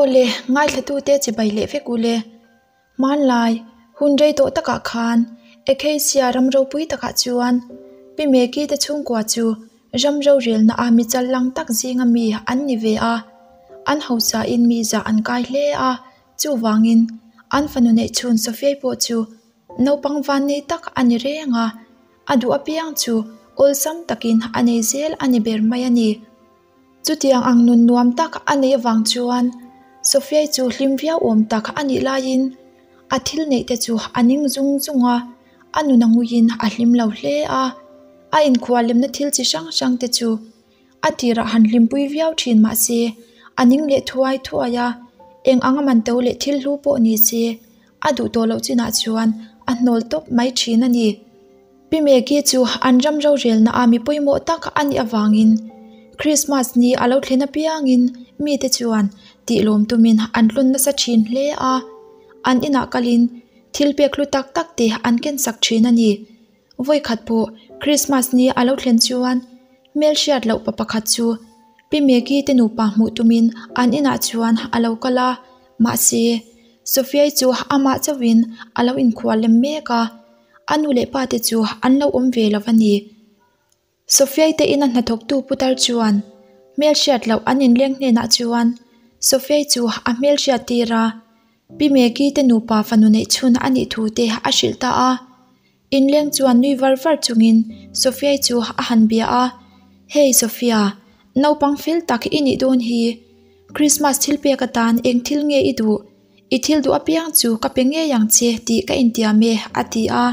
Aw le, ngaithlatute chibai leh vek u le. Hmanlai, hun rei tawh takah khan Acacia ram ropui takah chuan Pi Meki te chhungkua chu ram rorelna a mi chal lang tak zinga mi an ni ve a. An hausain mi zah an kai hle a, chuvangin an fanu neih chhun Sofiai pawh chu naupang vannei tak a ni reng a, a duh apiang chu awlsam takin a nei zel a ni ber mai a ni. Chutiang ang nun nuam tak a neih avang chuan Sofiai chu hlim viau awm tak a nih laiin a thil neih te chu a ning zung zung a, a nun a nguiin a hlim lo hle a. A inkhual lemna thil chi hrang hrang te chu a tirah han hlimpui viau thin mah se a ning leh thuai thuai a, eng anga man to leh thil hlu pawh ni se a duh tawh loh chinah chuan a hnawl tawp mai thin a ni. Pi Maggie chu an ram rorelna a mi pawimawh tak a nih avangin Christmas ni a lo thlen apiangin mite chuan tihlawm tumin an tlun nasa thin hle a, an inah kalin thil pek hlu tak tak te an kensak thin a ni. Vawikhat pawh Christmas ni a lo thlen chuan hmelhriat loh pa pakhat chu Pi Maggie te nupa hmuh tumin an inah chuan a lo kal a, mahse Sophia-i chu amah chauhin a lo inkhual lem mek a. A nu leh pa te chu an lo awm ve lo a ni. Sofiai te ina hnathawktu putar chuan hmelhriat loh an inleng hnenah chuan Sofiai chu a hmelhriat tir a, Pi Meki te nupa fanu neih chhun a nih thu te a hrilh ta a. Inleng chuan nui var var chungin Sofiai chu a han bia a, Hey Sofia, naupang fel tak i nih dawn hi. Christmas thil pek atan eng thil nge i duh? I thil duh apiang chu ka pe ngei ang che tih ka intiam e, a ti a.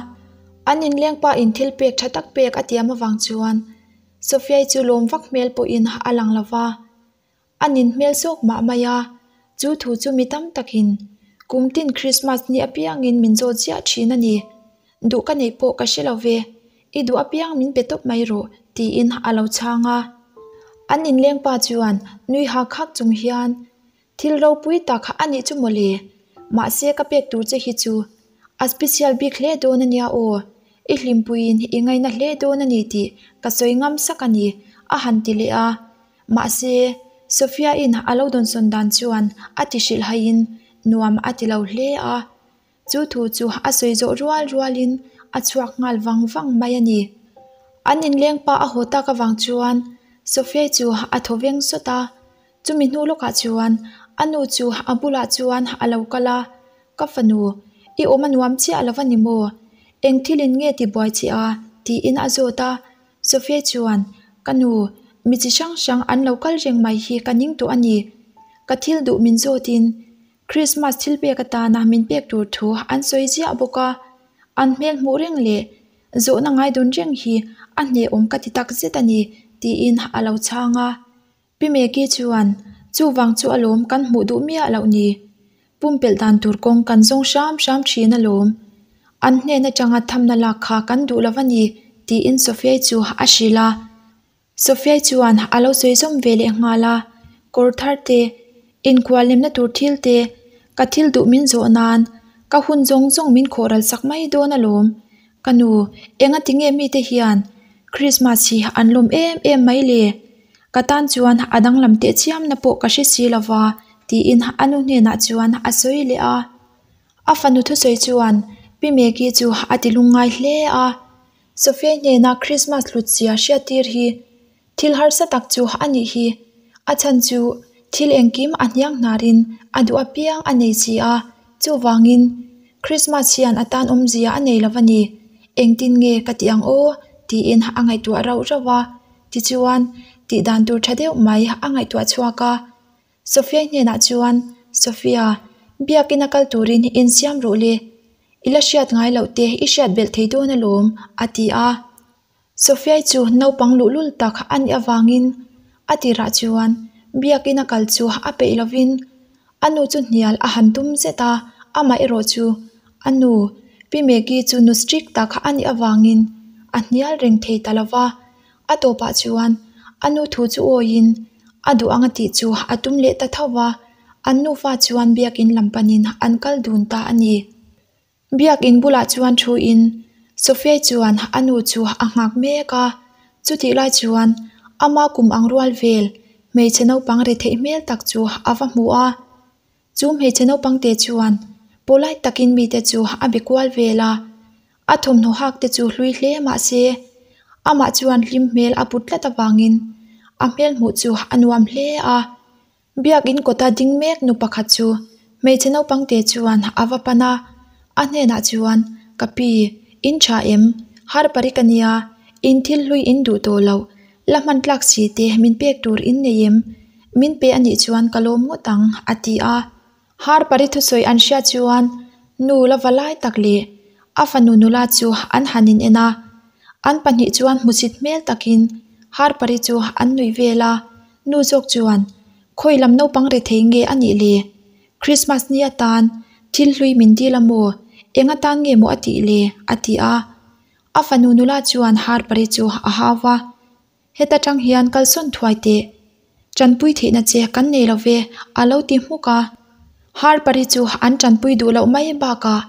An inleng pa in thil pek tha tak pek a tiam avang chuan Sophia-i chu lawm vak hmel pawhin a lang lo va. A nin hmel zawk mah mai a, chu thu chu mi tam takin kum tin Christmas ni apiangin min zawt ziah thin a ni. Duh ka neih pawh ka hre lo ve, i duh apiang min pe tawp mai rawh, tiin a lo chhang a. An inleng pa chuan nui hak hak chung hian Thil ropui tak a nih chu mawle, mahse ka pek tur che hi chu a special bik hle dawn a nia aw, i hlimpuiin i ngaina hle dawn a ni tih ka sawi ngam sak a ni a han ti leh a, mahse Sophia-in a lo dawnsawn dan chuan a ti hrilhhaiin nuam a ti lo hle a. Chu thu chu a sawi zawh rual rualin a chhuak nghal vang vang mai a ni. An inleng pa a haw tak avang chuan Sophia chu a thaw veng sawt a, chumi hnu lawkah chuan a nu chu a bulah chuan a lo kal a, Ka fanu, i awm a nuam chiah lo va ni maw? Eng thilin nge ti buai che a? tiin a zawt a. Sophia chuan, Ka nu, mi chi hrang hrang an lo kal reng mai hi ka ning tawh a ni. Ka thil duh min zawtin Christmas thil pek atana min pek tur thu an sawi ziah bawk a, an hmel hmuh reng leh zawhna ngai dun reng hi a hnehawm ka ti tak zet a ni tiin a lo chhang a. Pi Meki chuan, Chuvang chu alawm kan hmuh duh miah loh ni. Pumpelh dan tur kawng kan zawng hram hram thin alawm. An hnen atanga thamna lak kha kan duh lo a ni tiin Sophia chu a hrilh a. Sophia chuan a lo sawi zawm ve leh nghal a, kawr thar te, inkhual lemna tur thil te, ka thil duh min zawh nan ka hun zawng zawng min khawh ral sak mai dawn alawm. Ka nu, enga tinge mite hian Christmas hi an lawm em em mai le? Ka tan chuan a danglam teh chiamna pawh ka hre si lova tiin a nu hnenah chuan a sawi leh a. A fanu thusawi chuan Pi Meki chu a ti lungngai hle a. Sophia hnena Christmas hlutzia hriattir hi thil harsa tak chu a nih hi. A chhan chu thil engkim a hniang hnarin a duh apiang a nei si a, chuvangin Christmas hian a tan awmzia a nei lo a ni. Engtin nge ka tih ang aw? tiin a ngaihtuah rauh rauh a. Tichuan, tih dan tur tha deuh mai a ngaihtuah chhuak a. Sophia hnenah chuan, Sophia, biakina kal turin insiam rawh le. I la hriat ngai loh te i hriat belh thei dawn alawm, a ti a. Sophia chu naupang luhlul tak a nih avangin a tirah chuan biakina kal chu a peih lovin a nu chu hnial a han tum zet a, amah erawh chu a nu Pi Maggie chu nu strict tak a nih avangin a hnial reng thei ta lova. A tawpah chuan a nu thu chu awiin a duh anga tih chu a tum leh ta tho va, an nufa chuan biakin lam panin an kal dun ta a ni. Biakin bulah chuan thuin Sophia chuan a nu chu a nghak mek a, chutih lai chuan ama kum ang rual vel hmeichhe naupang retheih hmel tak chu a va hmu a. Chu hmeichhe naupang te chuan polite takin mite chu a be kual vel a, a thawmhnaw hak te chu hlui hle mah se amah chuan hlim hmel a put tlat avangin a hmel hmuh chu a nuam hle a. Biakin kawta ding mek nu pakhat chu hmeichhe naupang te chuan a va pan a, a hnenah chuan, Ka pi, in tha em? Harpari ka nia, in thil hlui in duh tawh loh, la hman tlak si te min pek tur in nei em? Min pe a nih chuan ka lawm ngawt ang, a ti a. Harpari thusawi an hriat chuan nu la va lai tak leh a fanu nula chu an han in en a, an pahnih chuan hmusit hmel takin Harpari chu an nuih vel a. Nu zawk chuan, Khawi lam naupang rethei nge a nih le? Christmas ni atan thil hlui min dil a maw? Eng atan nge maw a tih le? a ti a. A fanu nula chuan Harpari chu a hau va, Heta tang hian kalsawn thuai teh. Tanpui theihna che kan nei lo ve, a lo ti hmuk a. Harpari chu an tanpui duh loh mai bakah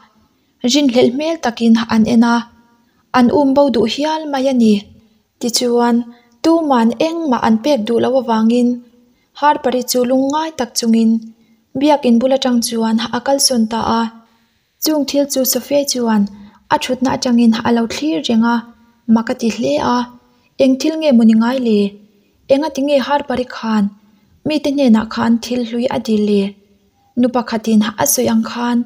rinhlelh hmel takin an en a, an um bo duh hial mai a ni. Tichuan, tuman engmah an pek duh loh avangin Harpari chu lungngai tak chungin biakin bul atang chuan a kalsawn ta a. Chung thil chu Sophia chuan a thutna atangin a lo thlir reng a, mak a ti hle a. Eng thil nge maw ni ngai le? Engati nge Harpari khan mite hnenah khan thil hlui a dil le? Nu pakhatin a sawi ang khan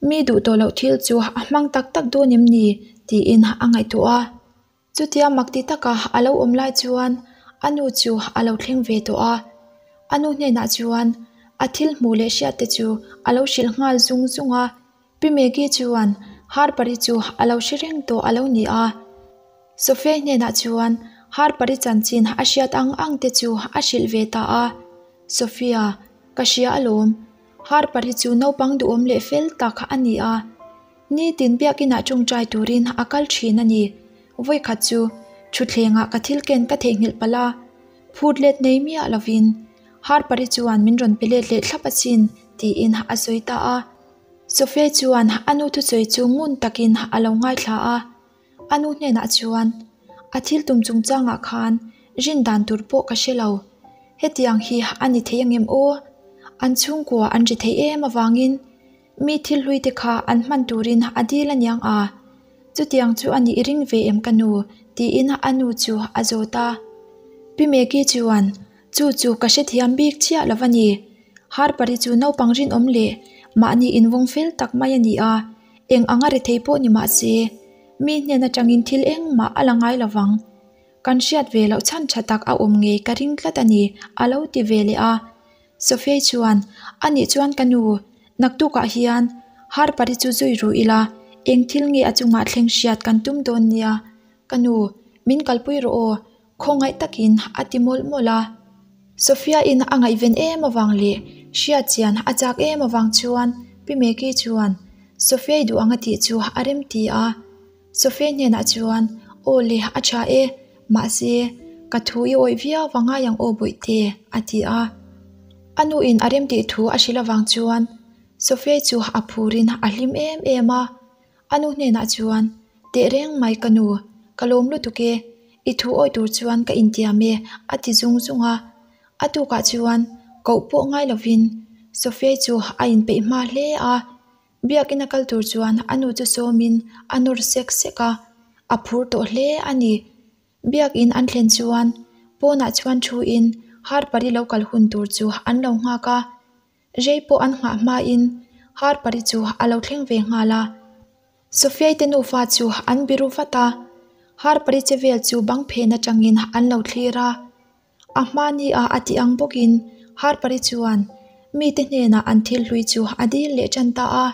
mi duh tawh loh thil chu a hmang tak tak dawn em ni? tiin a ngaihtuah a. Chutia mak ti taka a lo awm lai chuan a nu chu a lo thleng ve tawh a, a nu hnenah chuan a thil hmuh leh hriat te chu a lo hrilh nghal zung zung a. Pi Maggie chuan Harpari chu a lo hre reng tawh a lo ni a, Sophia hnenah chuan Harpari chanchin a hriat ang ang te chu a hrilh ve ta a, Sophia, ka hria alawm, Harpari chu naupang duhawm leh fel tak a ni a. Nitin biakinah tawngtai turin a kal thin a ni. Vawikhat chu thutthlengah ka thil ken ka theihnghilh palh a, phut let nei miah lovin Harpari chuan min rawn pe let leh thlap asin tiin a sawi ta a. Sophia chuan a nu thusawi chu ngun takin a lo ngaithla a. A nu hnenah chuan, A thil tum chungchangah khan rin dan tur pawh ka hre lo. Hetiang hi a ni thei angem aw? An chhungkua an ri thei em avangin mi thil hlui te kha an hman turin a dil aniang a. Chutiang chu a nih i ring ve em ka nu? tiin a nu chu a zawt a. Pi Maggie chuan, Chu chu ka hrethiam bik chiah lo a ni. Harpari chu naupang rinawm leh mahni invawng fel tak mai a ni a. Eng anga rethei pawh ni mah se, mi hnen atangin thil engmah a la ngai lo vang. Kan hriat ve loh chhan tha tak a awm ngei ka ring tlat a ni, a lo ti ve leh a. Sophia chuan, A nih chuan ka nu, naktukah hian Harpari chu zui ru ila, eng thil nge a chungah thleng hriat kan tum dawn nia. Ka nu, min kalpui rawh aw, Khawngaih takin a ti mawlh mawlh a. Sophia-in a ngaihven em avang leh hriat chian a chak em avang chuan Pi Maggie chuan Sophia-i duh ang a tih chu a rem ti a. Sophia hnenah chuan, Aw le, a tha e, mahse, ka thu i awih viau va ngai ang aw Bawihte, a ti a. A nuin a rem tih thu a hrilh avang chuan Sophia-i chu a phurin a hlim em em a. A nu hnenah chuan, Teh reng mai ka nu, ka lawm lutuk e, i thu awih tur chuan ka intiam e, a ti zung zung a. A tukah chuan koh pawh ngai lovin Sophia chu a inpeih hma hle a. Biakin a kal tur chuan a nu chu sawmin a nawr sek sek a, a phur tawh hle a ni. Biakin an thlen chuan pawnah chuan thuin Harpari lo kal hun tur chu an lo nghak a. Rei pawh an nghah hmain Harpari chu a lo thleng ve nghal a. Sofiai te nufa chu an biru vat a, Harpari che vel chu bang phen atangin an lo thlir a. A hma ni a a tih ang bawkin Harpari chuan mite hnenah an thil hlui chu a dil leh tan ta a.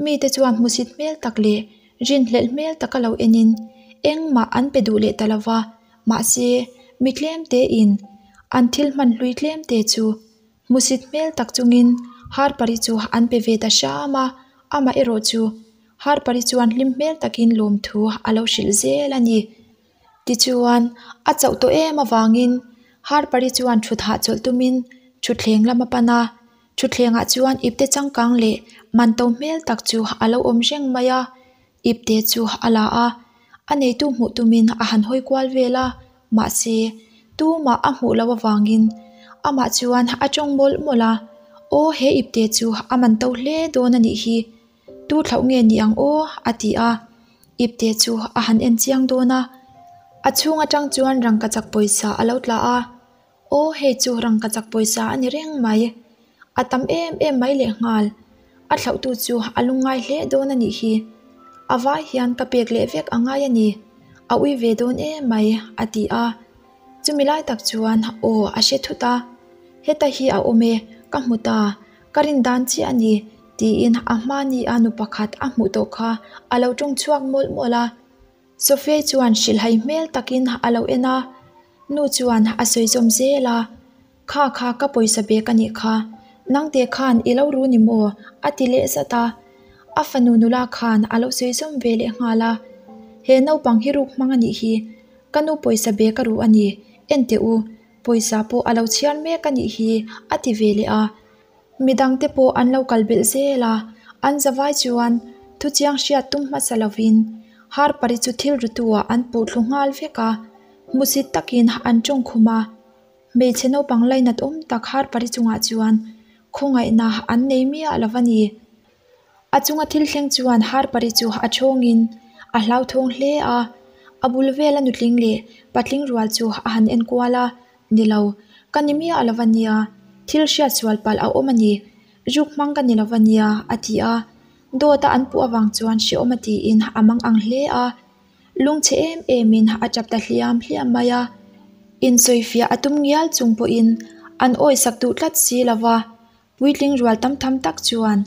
Mite chuan hmusit hmel tak leh rinhlelh hmel taka lo enin engmah an pe duh leh ta lo va, mahse mi tlem tein an thil hman hlui tlem te chu Hmusit hmel tak chungin Harpari chu an pe ve ta hram a, amah erawh chu Harpari chuan hlim hmel takin lawmthu a lo hrilh zel a ni. Tichuan, a chauh tawh em avangin Harpari chuan thut hahchawlh tumin thutthleng lam a pan a, thutthlengah chuan ipte changkang leh manto hmel tak chu a lo awm reng mai a, ipte chu a la a, a neitu hmuh tumin a han hawi kual vel a. Mahse, tumah a hmuh loh avangin amah chuan a tawng mawlh mawlh a. Aw he ipte chu a man to hle dawn a nih hi, tu thlauh nge ni ang aw a ti a, ipte chu a han en chiang dawn a. A chhung atang chuan rangkachak pawisa a lo tla a, aw hei chu rangkachak pawisa a ni reng mai, a tam em em mai lehnghal, a thlauhtu chu a lungngai hle dawn a nih hi, a vai hian ka pek leh vek a ngai a ni, a ui ve dawn em mai a ti a. Chumi lai tak chuan aw a hre thut a, heta hi a awm e, ka hmu ta, ka rin dan chiah a ni tiin a hma ni a nu pakhat a hmuh tawh kha a lo tawng chhuak mawlh mawlh a. Sophia chuan hrilhhai hmel takin a lo en a, nu chuan a sawi zawm zel a, Kha kha ka pawisa bag a nih kha, nangte khan i lo ru ni maw? a ti leh zat a, a fanu nula khan a lo sawi zawm ve leh nghal a, He naupang hi ruk hmang a nih hi, Ka nu pawisa be ka ruh a ni, en teh u, pawisa pawh a lo chhiar mek a nih hi a ti ve leh a. Midangte pawh an lo kal belh zel a, an zavai chuan thuchiang hriat tum hmasa lovin Harpari chu thil rutu-ah an puh thlu nghal vek a, hmusit takin an tawng khum a. Hmeichhe naupang lainat awm tak Harpari chungah chuan khawngaihna an nei miah lo a ni. A chunga thil thleng chuan Harpari chu a thawngin a hlauthawng hle a, a bul vela nutling leh patling rual chu a han en kual a, Ni lo, ka ni miah lo a nia, thil hriat sual palh a awm a ni, ruk hmang ka ni lo a nia, a ti a. Dawta an puh avang chuan hrehawm a tiin a mang ang hle a, lungchhe em emin a tap ta hliam hliam mai a. Insawifiah a tum ngial chung pawhin an awisak duh tlat si lo va. Puitling rual tam tham tak chuan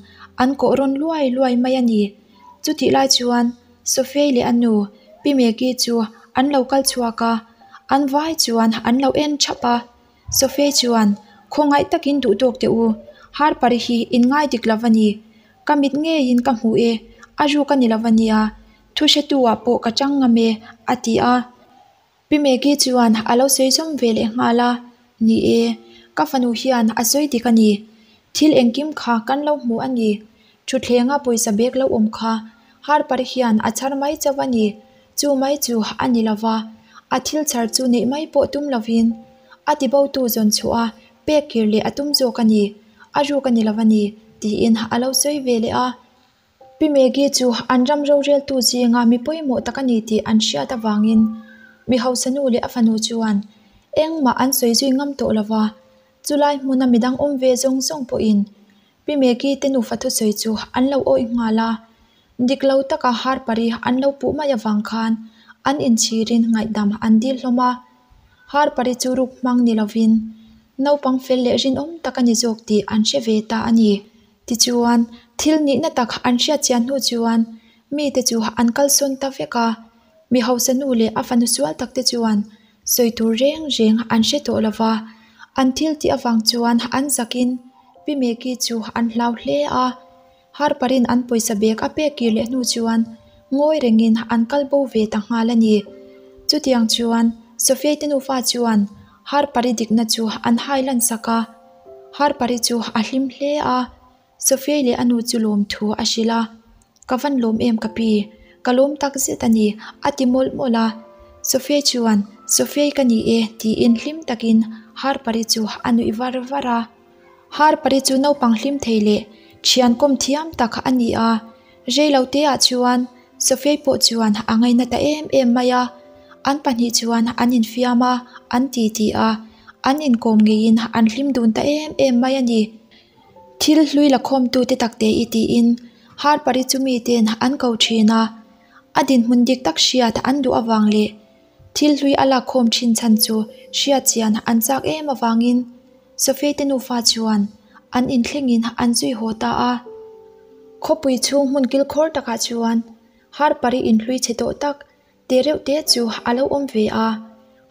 an kawh rawn luai luai mai a ni. Chutih lai chuan Sophie leh a nu Pi Maggie chu an lo kal chhuak a, an vai chuan an lo en thap a. Sophie chuan, Khawngaih takin duh tawk teh u, Harper hi in ngai dik lo a ni. Ka mit ngeiin ka hmu e, a ruk a ni lo a nia, thu hretu ah pawh ka chang ngam e, a ti a. Pi Maggie chuan a lo sawi zawm ve leh nghal a, Ni e, ka fanu hian a sawi dik a ni. Thil engkim kha kan lo hmu a ni. Thuthlenga pawisa bag lo awm kha Harper hian a chhar mai chauh a ni. Chu mai chu a ni lova, a thil chhar chu neih mai pawh tum lovin a tibotu zawn chhuah a pek kir leh a tum zawk a ni. A ruk a ni lova ni, tiin a lo sawi ve leh a. Pi Maggie chu an ram roreltu zinga mi pawimawh tak a ni tih an hriat avangin mi hausa nu leh a fanu chuan engmah an sawi zui ngam tawh lo va, chulai hmuna midang awm ve zawng zawng pawhin Pi Maggie te nufa thusawi chu an lo awih nghal a, dik lo taka Harper-i an lo puh mai avang khan an inchhirin ngaihdam an dil hlawm a, Harper-i chu ruk hmang ni lovin naupang fel leh rinawm tak a ni zawk tih an hre ve ta a ni. Tichuan, thil nihna tak an hriat chian hnu chuan mite chu an kalsawn ta vek a, mi hausa nu leh a fanu sual takte chuan sawi tur reng reng an hre tawh lo va, an thil tih avang chuan an zakin Pi Meki chu an hlau hle a. Harper-in an pawisa bag a pek kir leh hnu chuan ngawi rengin an kal bo ve ta nghal a ni. Chutiang chuan Sophia-i te nufa chuan Harper-i dikna chu an hai lan sak a. Harper-i chu a hlim hle a, Sophia-i leh a nu chu lawm thu a hrilh a, Ka van lawm em ka pi, ka lawm tak zet a ni, a ti mawlh mawlh a. Sophia-i chuan, Sophia-i ka ni e, tiin hlim takin Harper-i chu a nuih var var a. Harper-i chu naupang hlim thei leh thian kawm thiam tak a ni a, Reiloteah chuan Sophie pawh chuan a ngaina ta em em mai a, an pahnih chuan an infiam a, an titi a, an inkawm ngeiin an hlim dun ta em em mai a ni. Thil hlui la khawmtute takte i tiin Harper-i chu miten an ko thin a, a dinhmun dik tak hriat an duh avang leh thil hlui a lakkhawm thin chhan chu hriat chian an chak em avangin Sophie te nufa chuan an inthlengin an zui haw ta a. Khawpui chhung hmun kilkhawr takah chuan Harper-i inhlui chhe tawh tak te reuh te chu a lo awm ve a.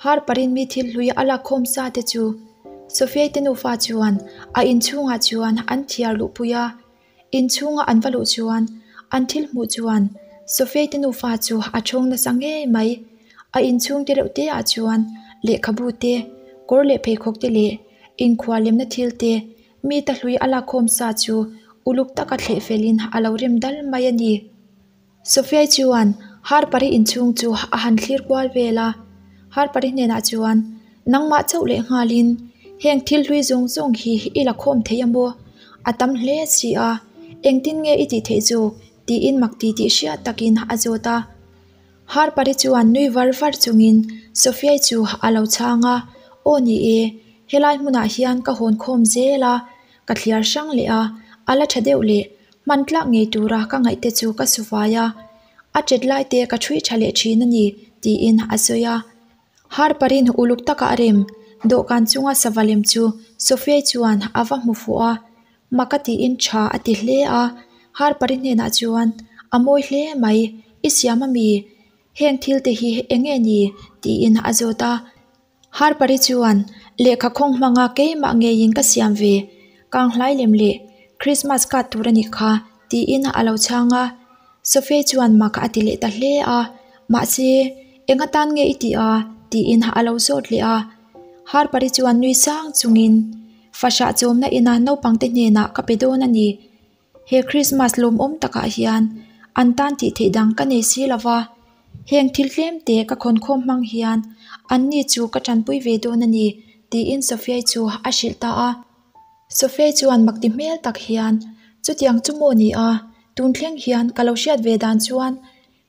Harper-in mi thil hlui a lakkhawm sa te chu Sophie te nufa chuan a inchhungah chuan an thiar luhpui a. Inchhunga an va luh chuan an thil hmuh chuan Sophie te nufa chu a thawng nasa ngei mai. A inchhung te reuh te ah chuan lehkhabu te, kawr leh pheikhawk te leh inkhual lemna thil te mi ta hlui a lakkhawm sa chu uluk taka thleh felin a lo rem dal mai a ni. Sophia chuan Harper-i inchhung chu a han thlir kual vel a, Harper-i hnenah chuan, Nangmah chauh leh nghalin heng thil hlui zawng zawng hi i la khawm thei a maw? A tam hle si a, engtin nge i tih theih zawk? tiin mak ti tih hriat takin a zawt a. Harper-i chuan nui var var chungin Sophia-i chu a lo chhang a, Aw ni e, helai hmunah hian ka hawn khawm zel a, ka thliar hrang leh a, a la tha deuh leh hman tlak ngei tura ka ngaih te chu ka su fai a, a tet lai te ka thui tha leh thin a ni, tiin a sawi a. Harper-in uluk taka a rem dawhkan chunga sava lem chu Sophia-i chuan a va hmu fuh a, Mak a tiin tha a ti hle a, Harper-i hnenah chuan, A mawi hle mai, i siam a mi? Heng thil te hi eng nge ni? tiin a zawt a. Harper-i chuan, Lehkha khawng hmanga keimah ngeiin ka siam ve, kanghlai lem leh Christmas card tur a nih kha, tiin a lo chhang a. Sophie chuan mak a ti leh ta hle a, Mahse, eng atan nge i tih a? tiin a lo zawt leh a. Harper-i chuan nui sang chungin, Fahrah chawmna ina naupangte hnenah ka pe dawn a ni. He Krismas lawmawm takah hian an tan tih theih dang ka nei si lo va, heng thil tlemte ka khawnkhawm hmang hian anni chu ka tanpui ve dawn a ni, tiin Sophia-i chu a hrilh ta a. Sophia-i chuan makti hmel tak hian, Chutiang chu maw ni a, tun thleng hian ka lo hriat ve dan chuan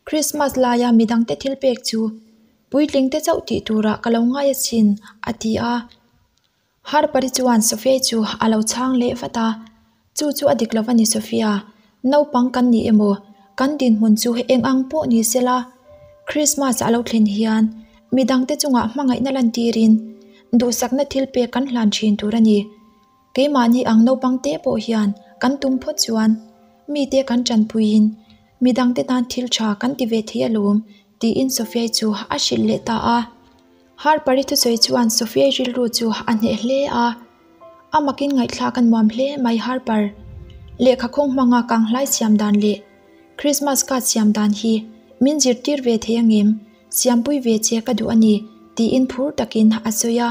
Krismas laia midangte thil pek chu puitlingte chauh tih turah ka lo ngai asin, a ti a. Harper-i chuan Sophia chu a lo chhang leh vat a, Chu chu a dik lo a ni Sophia, naupang kan ni emaw, kan dinhmun chu eng ang pawh ni sela, Christmas a lo thlen hian midangte chungah hmangaihna lantirin duhsakna thil pek kan hlan thin tur a ni. Keimahni ang naupang te pawh hian kan tum phawt chuan mite kan tanpuiin midangte tan thil tha kan ti ve thei alawm tiin Sophia chu a hrilh leh ta a. Harper-i thusawi chuan Sophia-i rilru chu a hneh hle a, a makin ngaihthlak a nuam hle mai Harper. Lehkha khawng hmanga kanghlai siam dan leh Christmas card siam dan hi min zirtir ve thei angem, siampui ve che ka duh a ni tiin phur takin a sawi a.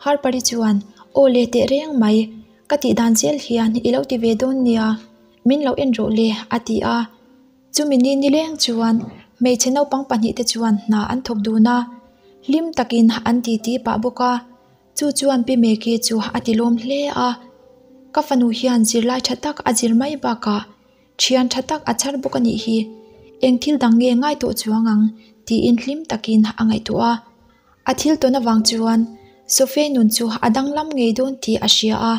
Harper-i chuan, Aw le teh reng mai, ka tih dan zel hian i lo ti ve dawn nia, min lo en rawh le a ti a. Chumi ni nileng chuan hmeichhe naupang pahnihte chuan hna an thawk dun a, hlim takin an titi pah bawk a, chu chuan Pi Meki chu a ti lawm hle a. Ka fanu hian zirlai tha tak a zir mai bakah thian tha tak a chhar bawk a nih hi, eng thil dang nge ngai tawh chuang ang tiin hlim takin a ngaihtuah a. A thil tawn avang chuan Sophie nun chu a danglam ngei dawn tih a hria a,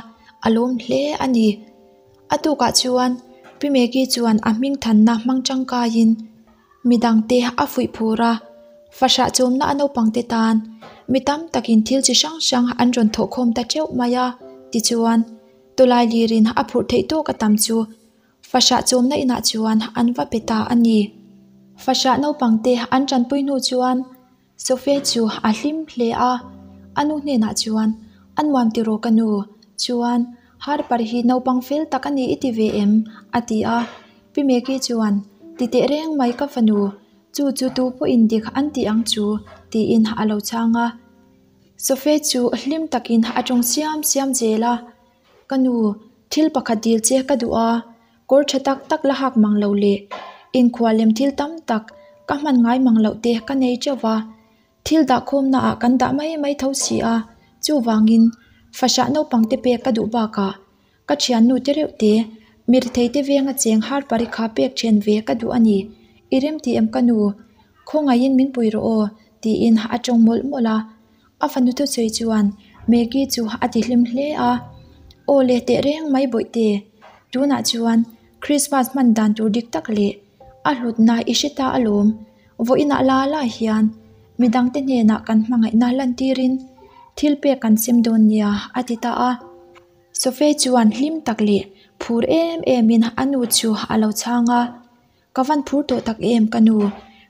a lawm hle a ni. A tukah chuan Pi Meki chuan a hming thanna hmang tangkaiin midangte a fuih phur a, fahrah chawmna a naupangte tan mi tam takin thil chi hrang hrang an rawn thawhkhawm ta teuh mai a, tichuan tawlai lirin a phurh theih tawk a tam chu fahrah chawmna inah chuan an va pe ta a ni. Fahrah naupangte an tanpui hnu chuan Sophia chu a hlim hle a, a nu hnenah chuan, A nuam tiraw ka nu? Chuan, Harper hi naupang fel tak a ni i ti ve em? a ti a. Pi Meki chuan, Ti teh reng mai ka fanu, chu chu tu pawhin dik an ti ang chu, tiin a lo chhang a. Sophia chu hlim takin a tawng siam siam zel a, Ka nu, thil pakhat dil che ka duh a, kawr tha tak tak la hak mang lo leh inkhua lem thil tam tak ka hman ngai mang loh te ka nei teuh va, thil dahkhawmna ah kan dah mai mai tho si a, chuvangin fahrah naupang te pek ka duh bakah ka thiannu te reuh te mirthei te venga cheng har pari kha pek then ve ka duh a ni, i remti em ka nu, khawngaihin min pui rawh aw tiin a tawng mawlh mawlh a. A fanu thusawi chuan Maggie chu a ti hlim hle a, Aw le teh reng mai bawihte, tunah chuan Christmas hman dan tur dik tak leh a hlutna i hre ta alawm, vawiinah la la hian midangte hnenah kan hmangaihna lantirin thil pek kan sem dawn nia a ti ta a. Sophie chuan hlim tak leh phur em emin a nu chu a lo chhang a. Ka van phur tawh tak em ka nu,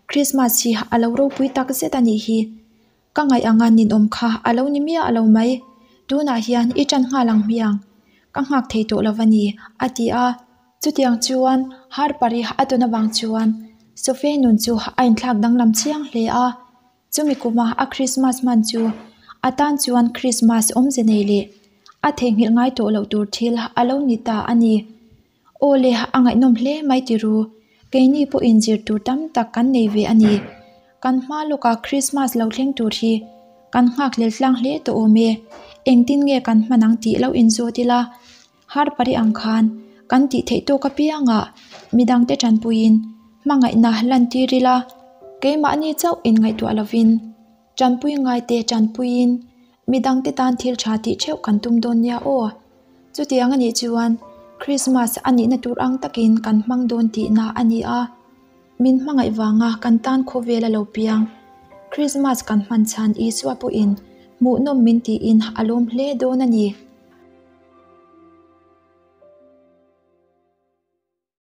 Christmas hi a lo ropui tak zet a nih hi. Ka ngaih anga ninawm kha a lo ni miah lo mai. Tunah hian i ṭan nghal ang hmiang. Ka nghak thei tawh lo a ni, a ti a. Chutiang chuan Harper-i a tawn avang chuan Sophie nun chu a inthlak danglam chiang hle a. Chumi kuma a Christmas hman chu a tan chuan Christmas awmze nei leh a theihnghilh ngai tawh loh tur thil a lo ni ta a ni. Aw le, a ngaihnawm hle mai ti ru. Keini pawhin zir tur tam tak kan nei ve a ni. Kan hma lawka Christmas lo thleng tur hi kan nghak hlel tlang hle tawh awm e. Engtin nge kan hman ang tih lo inzawt ila. Harper-i ang khan kan tih theih tawk apiangah midangte tanpuiin hmangaihna lantir ila, keimahni chauh inngaihtuah lovin tanpui ngaite tanpuiin midangte tan thil tha tih theuh kan tum dawn nia aw. Chutiang a nih chuan Krismas a nihna tur ang takin kan hmang dawn tihna a ni a. Min hmangaih vanga kan tan khawvel a lo piang. Krismas kan hman chhan Isua pawhin hmuhnawm min tiin a lawm hle dawn a ni.